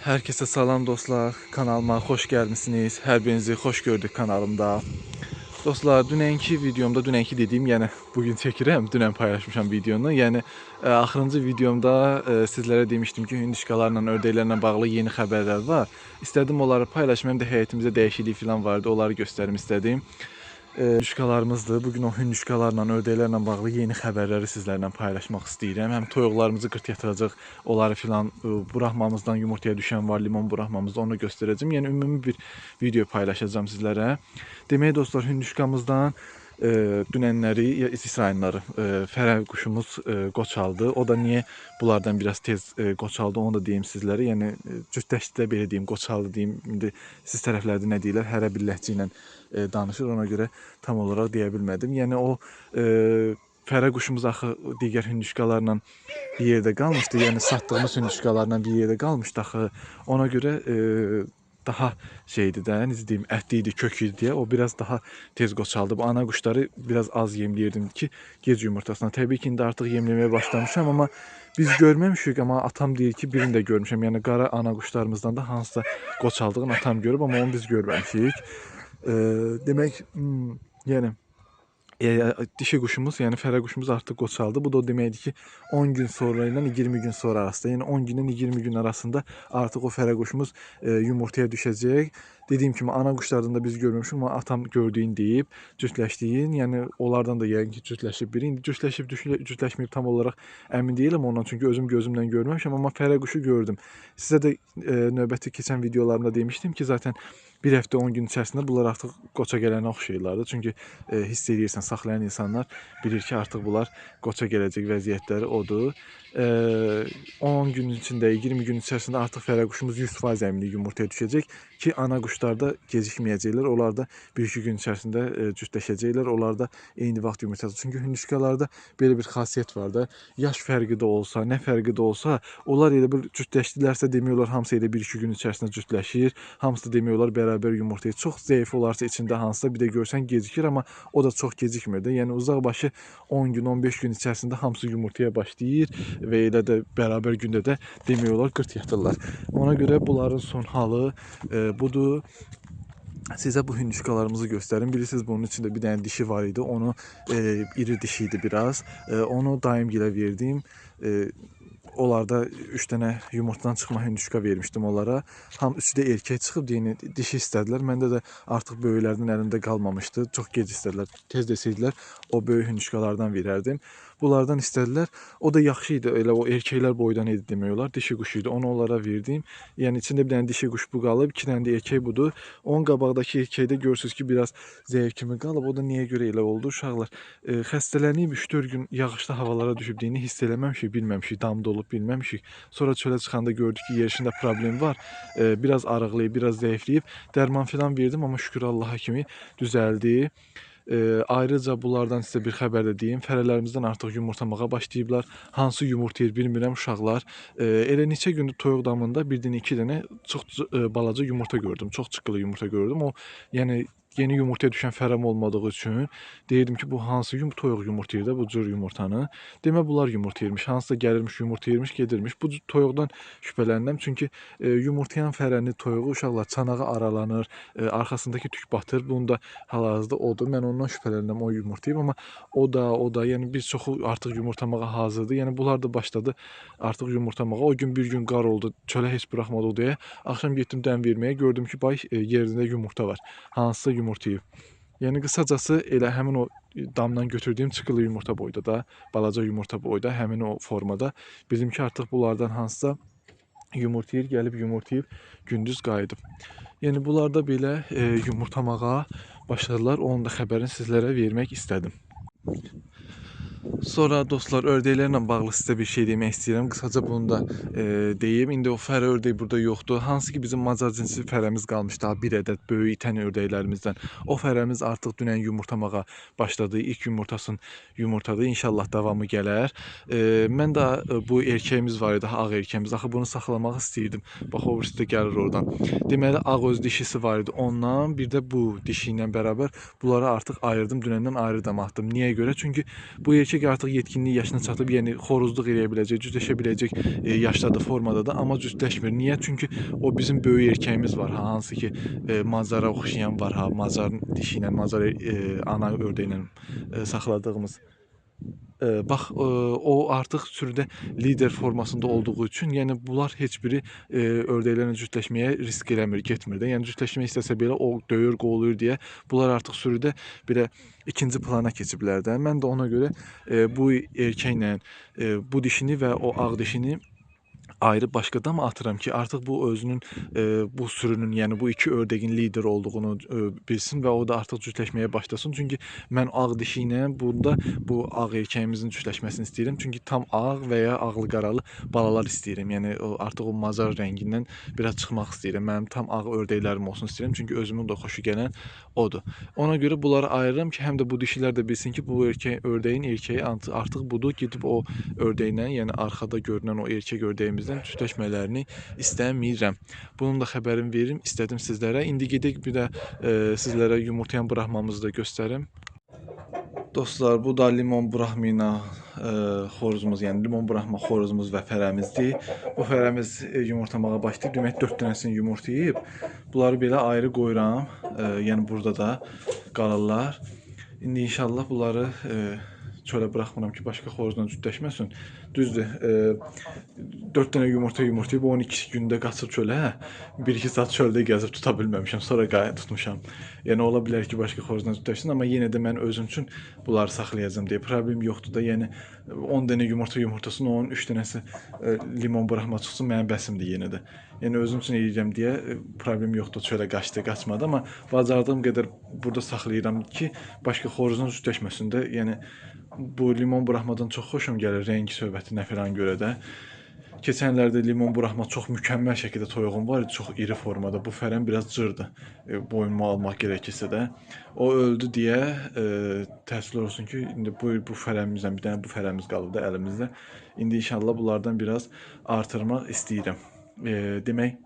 Herkese salam dostlar, kanalıma hoş gelmişsiniz. Hər birinizi xoş gördük kanalımda. Dostlar, dünənki videomda, dünənki dediyim, yəni bugün çəkirəm, dünən paylaşmışam videonu. Yəni axırıncı videomda sizlərə demişdim ki, hündüşkalarla, ördəklərlə bağlı yeni xəbərlər var. İstədim onları paylaşım, həm də həyətimizdə dəyişiklik falan vardı, onları göstərim istədim. Hündüşkalarımızdır. Bugün o hündüşkalarla, ördəklərlə bağlı yeni xəbərləri sizlərlə paylaşmaq istəyirəm. Həm toyuqlarımızı qırt yatıracaq, onları filan buraxmamızdan yumurtaya düşən var, limon buraxmamızda onu göstərəcəm. Yəni ümumi bir video paylaşacağım sizlərə. Demək dostlar, hündüşkamızdan dünənləri, İsrailləri fərə quşumuz qoçaldı. O da niyə bunlardan biraz tez qoçaldı, onu da deyim sizlərə. Yəni cütləşdi də belə deyim, qoçaldı deyim. İndi siz tərəflərdə nə deyirlər, hərə bir ləhcə ilə danışır, ona görə tam olaraq deyə bilmədim. Yəni o fərə quşumuz axı digər hündüşkalarla bir yerdə qalmışdı. Yəni satdığımız hündüşkalarla bir yerdə qalmışdı axı. Ona görə daha şeydi də, necə deyim, ətli idi, kök idi deyə o biraz daha tez qoçaldı. Bu ana quşları biraz az yemləyirdim ki, gec yumurtasına. Təbii ki, indi artıq yemləməyə başlamışam, amma biz görməmişik, amma atam deyir ki, birini də görmüşəm. Yəni qara ana quşlarımızdan da hansısa qoçaldığını atam görüb, amma onu biz görməmişik. Demək, yəni dişi quşumuz, yəni fərə quşumuz artıq qoçaldı. Bu da o deməkdir ki, 10 gün sonra ilə 20 gün sonra arasında, yəni 10 gündən 20 gün arasında artıq o fərə quşumuz yumurtaya düşəcək. Dediyim kimi ana quşlardan da biz görməmişik, amma atam gördüyün deyib, cütləşdiyin, yəni onlardan da yəqin ki, cütləşib biri. İndi cütləşib, cütləşməyib tam olaraq əmin deyiləm ondan, çünki özüm gözümlə görməmişəm, amma fərə quşu gördüm. Sizə də növbəti keçən videolarımda demişdim ki, zaten bir həftə 10 gün içərisində bunlar artıq qoça gələnə oxşayırlardı. Çünki hiss edirsən, saxlayan insanlar bilir ki, artıq bunlar qoça gələcək vəziyyətləri odur. 10 gün içində, 20 gün içərisində artıq fərə quşumuz 100% əminlik yumurtaya düşəcək ki, ana quşlar da gecikməyəcəklər. Onlar da 1-2 gün içərisində cütləşəcəklər. Onlar da eyni vaxt yumurtaya. Çünki hündüşkalarda belə bir xasiyyət var da, yaş fərqi də olsa, nə fərqi də olsa, onlar elə bir cütləşdilərsə demək olar hamısı elə 1-2 gün içərisində cütləşir. Hamısı da demək olar bərabər yumurtaya. Çox zəif olarsa içində hansısa bir də görsən gecikir, amma o da çox gecikmir də. Yəni uzaq başı 10 gün, 15 gün içərisində hamısı yumurtaya başlayır və elə də bərabər gündə də demək olar qırt yatırlar. Ona görə bunların son halı budur. Sizə bu hündüşkalarımızı göstərim. Bilirsiniz, bunun içində bir dənə dişi var idi. Onu iri dişi idi biraz. Onu daimgilə verdim. Onlarda 3 dənə yumurtadan çıxma hündüşka vermişdim onlara. Ham üçü də erkək çıxıb, yəni dişi istədilər. Məndə də artıq böyüklərdən əlimdə qalmamışdı. Çox gec istədilər. Tez desəydilər, o böyük hündüşkalardan verərdim. Bunlardan istədilər. O da yaxşı idi. Elə o erkəklər boydan idi demək olar. Dişi quşu idi. Onu onlara verdim. Yəni içində bir dənə dişi quş bu qalıb, 2 dənə də erkək budur. Onun qabaqdakı erkəkdə görürsünüz ki, biraz zəif kimi qalıb. O da niyə görə elə oldu? Uşaqlar xəstələnib 3-4 gün yağışlı havalara düşüb deyini hiss eləməmişik, bilməmişik, damda olub bilməmişik. Sonra çölə çıxanda gördük ki, yerişində problem var. Biraz arıqlayıb, biraz zəifləyib. Dərman filan verdim, amma şükür Allaha kimi düzəldi. Ayrıca bunlardan sizə bir xəbər də deyim. Fərələrimizdən artıq yumurtamağa başlayıblar. Hansı yumurtayır bilmirəm uşaqlar. Elə neçə gündür toyuq damında bir dənə, iki dənə çox balaca yumurta gördüm. Çox çıqqılı yumurta gördüm. O, yəni yeni yumurtaya düşən fərəm olmadığı üçün deyirdim ki, bu hansı toyuq yumurtayır da bu cür yumurtanı. Demə bunlar yumurtayırmış. Hansısa gəlirmiş, yumurtayırmış, gedirmiş. Bu toyuqdan şübhələndim. Çünki yumurtayan fərəni toyuğu uşaqlar çanağı aralanır, arxasındakı tük batır. Bunun da hal-hazırda odur. Mən ondan şübhələndim, o yumurtayıb. Amma o da, yəni bir çoxu artıq yumurtamağa hazırdır. Yəni bunlar da başladı artıq yumurtamağa. O gün bir gün qar oldu, çölə heç buraxmadı deyə. Axşam getdim dən verməyə, gördüm ki, bay yerində yumurta var. Hansısa yumurtayıb. Yəni qısacası elə həmin o damdan götürdüyüm çıqılı yumurta boyda da, balaca yumurta boyda, həmin o formada. Bildim ki, artıq bunlardan hansısa yumurtayır, gəlib yumurtayıb gündüz qayıdıb. Yəni bunlar da belə yumurtamağa başladılar. Onun da xəbərini sizlərə vermək istədim. Sonra dostlar, ördəklərlə bağlı sizə bir şey demək istəyirəm. Qısaca bunu da deyim. İndi o fərə ördəyi burada yoxdur. Hansı ki bizim macar cinsi fərəmiz qalmışdı, daha bir ədəd böyük itən ördəklərimizdən. O fərəmiz artıq dünən yumurtamağa başladı. İlk yumurtasını yumurtadı. İnşallah davamı gələr. Mən də bu erkəyimiz var idi, ağ erkəyimiz. Axı bunu saxlamaq istəyirdim. Bax, o birisi də gəlir oradan. Deməli, ağ öz dişisi var idi ondan. Bir də bu dişi ilə bərabər bunları artıq ayırdım. Dünəndən ayrı dama atdım. Niyə görə? Çünki bu erkək Erkək artıq yetkinlik yaşına çatıb, yəni xoruzluq eləyə biləcək, cütləşə biləcək yaşdadır, formadadır, amma cütləşmir. Niyə? Çünki o bizim böyük erkəyimiz var, ha, hansı ki mazara oxşayan var, ha, mazarın dişi ilə, mazar ana ördəklə saxladığımız. Bax, o artıq sürüdə lider formasında olduğu üçün, yəni bunlar heç biri ördəklərlə cütləşməyə risk eləmir, getmir də. Yəni cütləşmək istəsə belə o döyür, qoğulur deyə bunlar artıq sürüdə belə ikinci plana keçiblər də. Mən də ona görə bu erkəklə bu dişini və o ağ dişini ayrı başqa dama atıram ki, artıq bu özünün bu sürünün, yəni bu iki ördəyin lider olduğunu bilsin və o da artıq cütləşməyə başlasın. Çünki mən ağ dişi ilə bunda bu ağ erkəyimizin cütləşməsini istəyirəm. Çünki tam ağ və ya ağlı qaralı balalar istəyirəm. Yəni artıq o mazar rəngindən biraz çıxmaq istəyirəm. Mənim tam ağ ördəklərim olsun istəyirəm. Çünki özümün də xoşu gələn odur. Ona görə bunları ayırıram ki, həm də bu dişilər də bilsin ki, bu ördəyin erkəyi artıq budur. Gedib o ördəklə, yəni arxada görünən o erkək ördəyimizdən cütləşmələrini istəmirəm. Bunun da xəbərini verim, istədim sizlərə. İndi gedək bir də sizlərə yumurtayan brahmamızı da göstərim. Dostlar, bu da limon brahmina xoruzumuz, yəni limon brahma xoruzumuz və fərəmizdir. Bu fərəmiz yumurtamağa başlayıb, demək 4 dənəsini yumurtayıb. Bunları belə ayrı qoyuram, yəni burada da qalırlar. İndi inşallah bunları çölə buraxmıram ki, başqa xoruzla cütləşməsin. Düzdür, 4 dənə yumurta yumurtayıb 12 gündə qaçıb çölə, 1-2 saat çöldə gəzib tuta bilməmişəm, sonra qayı tutmuşam. Yəni ola bilər ki, başqa xoruzla cütləşsin, amma yenə də mən özüm üçün bunları saxlayacağam deyə problem yoxdur da. Yəni 10 dənə yumurta yumurtasın, onun 3 dənəsi limon brahma çıxsın, mənim bəsimdir yenə də. Yəni özüm üçün eləyirəm deyə problem yoxdur, çölə qaçdı, qaçmadı, amma bacardığım qədər burada saxlayıram ki, başqa xoruzla cütləşməsin də. Yəni bu limon brahmadan çox xoşum gəlir, rəng söhbətinə falan görə də. Keçənlərdə limon brahma çox mükəmməl şəkildə toyuğum var idi, çox iri formada. Bu fərəm biraz cırdı, boynumu almaq gerekirsə də. O öldü deyə təəssüflər olsun ki, indi bu fərəmizlə bir dənə bu fərəmiz qalıb da əlimizdə. İndi inşallah bunlardan biraz artırmaq istəyirəm. Demək,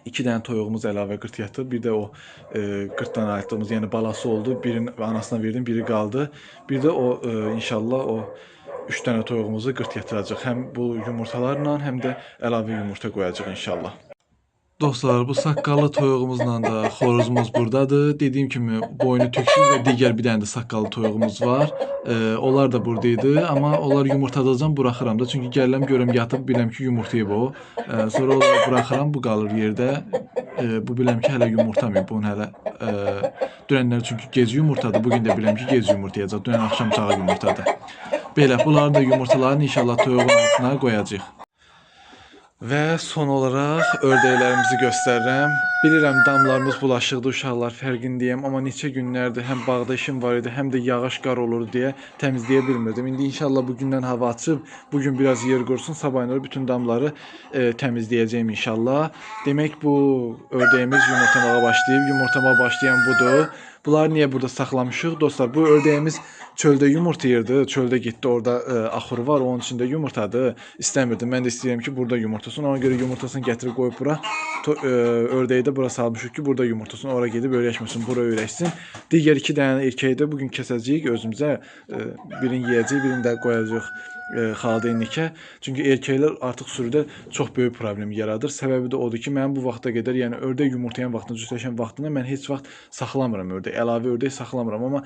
2 dənə toyuğumuz əlavə qırt yatır. Bir də o qırtdan ayırtdığımız, yəni balası oldu. Birini anasına verdim, biri qaldı. Bir də o inşallah o 3 dənə toyuğumuzu qırt yatıracaq. Həm bu yumurtalarla, həm də əlavə yumurta qoyacaq inşallah. Dostlar, bu saqqallı toyuğumuzla da xoruzumuz buradadır. Dediyim kimi boynu tüksüz və digər bir dənə də saqqallı toyuğumuz var. Onlar da buradaydı, amma onlar yumurtadacam buraxıram da. Çünki gəlirəm, görürəm yatıb, biləm ki yumurtayıb o. Sonra onları buraxıram, bu qalır yerdə. Bu biləm ki hələ yumurtamayıb, bunun hələ dünənlər çünki gec yumurtadı, bugün də biləm ki gec yumurtayacaq, dünən axşam çağı yumurtadı. Belə, bunların da yumurtalarını inşallah toyuğun altına qoyacaq. Və son olaraq ördəklərimizi göstərirəm. Bilirəm damlarımız bulaşıqdır uşaqlar, fərqindəyəm, amma neçə günlərdir həm bağda işim var idi, həm də yağış qar olurdu deyə təmizləyə bilmirdim. İndi inşallah bugündən hava açıb, bugün biraz yer qursun, sabahları bütün damları təmizləyəcəyim inşallah. Demək bu ördəyimiz yumurtamağa başlayıb, yumurtamağa başlayan budur. Bunları niyə burada saxlamışıq? Dostlar, bu ördəyimiz çöldə yumurtayırdı. Çöldə getdi, orada axuru var, onun içində yumurtadı. İstəmirdim. Mən də istəyirəm ki, burada yumurtasın. Ona görə yumurtasını gətirib qoyub bura. Ördəyi də bura salmışıq ki, burada yumurtasın. Ora gedib öyrəşməsin, bura öyrəşsin. Digər 2 dənə erkəyi də bugün kəsəcəyik özümüzə. Birini yeyəcəyik, birini də qoyacağıq xaladeynlikə. Çünki erkəklər artıq sürüdə çox böyük problem yaradır. Səbəbi də odur ki, mənim bu vaxta qədər, yəni ördək yumurtayan vaxtında, cütləşən vaxtında mən heç vaxt saxlamıram ördək, əlavə ördək saxlamıram. Amma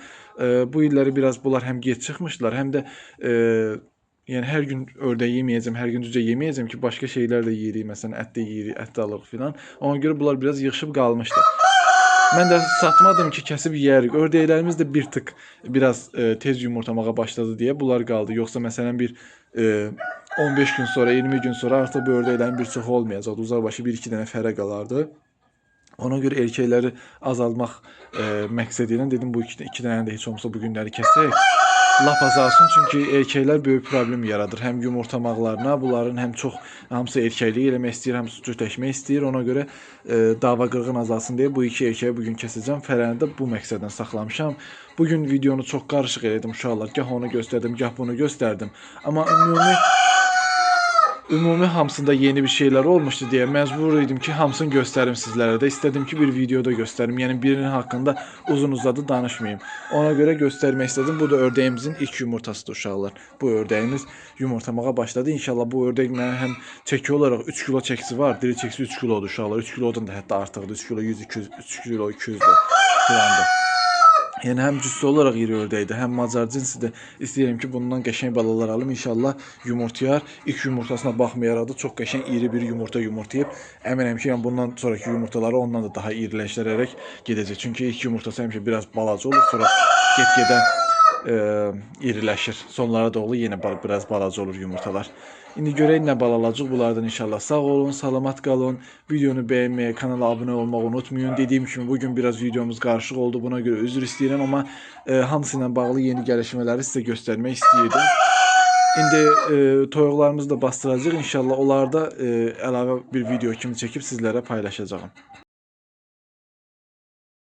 bu illəri biraz bunlar həm gec çıxmışdılar, həm də yəni hər gün ördək yeməyəcəm, hər gün cücə yeməyəcəm ki, başqa şeylər də yeyirik, məsələn ət də yeyirik, ət də alırıq filan. Ona görə bunlar biraz yığışıb qalmışdı. Mən də satmadım ki, kəsib yeyərik. Ördəklərimiz də bir tık biraz tez yumurtamağa başladı deyə bunlar qaldı. Yoxsa məsələn bir 15 gün sonra, 20 gün sonra artıq bu ördəklərin bir çoxu olmayacaqdı. Uzaqbaşı 1-2 dənə fərə qalardı. Ona görə erkəkləri azaltmaq məqsədi ilə dedim bu iki dənəni də heç olmasa bu günləri kəsək. Lap azalsın, çünki erkəklər böyük problem yaradır. Həm yumurtamaqlarına, bunların həm çox hamısı erkəklik eləmək istəyir, hamısı cütləşmək istəyir. Ona görə dava qırğın azalsın deyə bu iki erkəyi bugün kəsəcəm. Fərəni də bu məqsədlə saxlamışam. Bugün videonu çox qarışıq elədim uşaqlar. Gah onu göstərdim, gah bunu göstərdim. Amma Ümumi hamısında yeni bir şeylər olmuşdu deyə məcbur idim ki, hamısını göstərim sizlərə də. İstədim ki, bir videoda göstərim. Yəni birinin haqqında uzun-uzadı danışmayım. Ona görə göstərmək istədim. Bu da ördəyimizin ilk yumurtasıdır uşaqlar. Bu ördəyimiz yumurtlamağa başladı. İnşallah bu ördək mənə həm çəki olaraq 3 kilo çəkisi var. Diri çəkisi 3 kilodur uşaqlar. 3 kilodan da hətta artıqdır. 3 kilo 100, 200, 3 kilo 200-dür filandır. Yəni həm cüssü olaraq iri ördəkdir, həm macar cinsidir. İstəyirəm ki, bundan qəşəng balalar alım. İnşallah yumurtayar. İlk yumurtasına baxmayaraq da çox qəşəng iri bir yumurta yumurtayıb. Əminəm ki, yəni bundan sonraki yumurtaları ondan da daha iriləşdirərək gedəcək. Çünki ilk yumurtası həmişə biraz balaca olur, sonra get-gedə iriləşir. Sonlara doğru yenə biraz balaca olur yumurtalar. İndi görək nə balalacaq bunlardan inşallah. Sağ olun, salamat qalın. Videonu bəyənməyi, kanala abunə olmağı unutmayın. Dediyim kimi bugün biraz videomuz qarışıq oldu. Buna görə üzr istəyirəm, amma hamısı ilə bağlı yeni gəlişmələri sizə göstərmək istəyirdim. İndi toyuqlarımızı da bastıracaq. İnşallah onları da əlavə bir video kimi çəkib sizlərə paylaşacağım.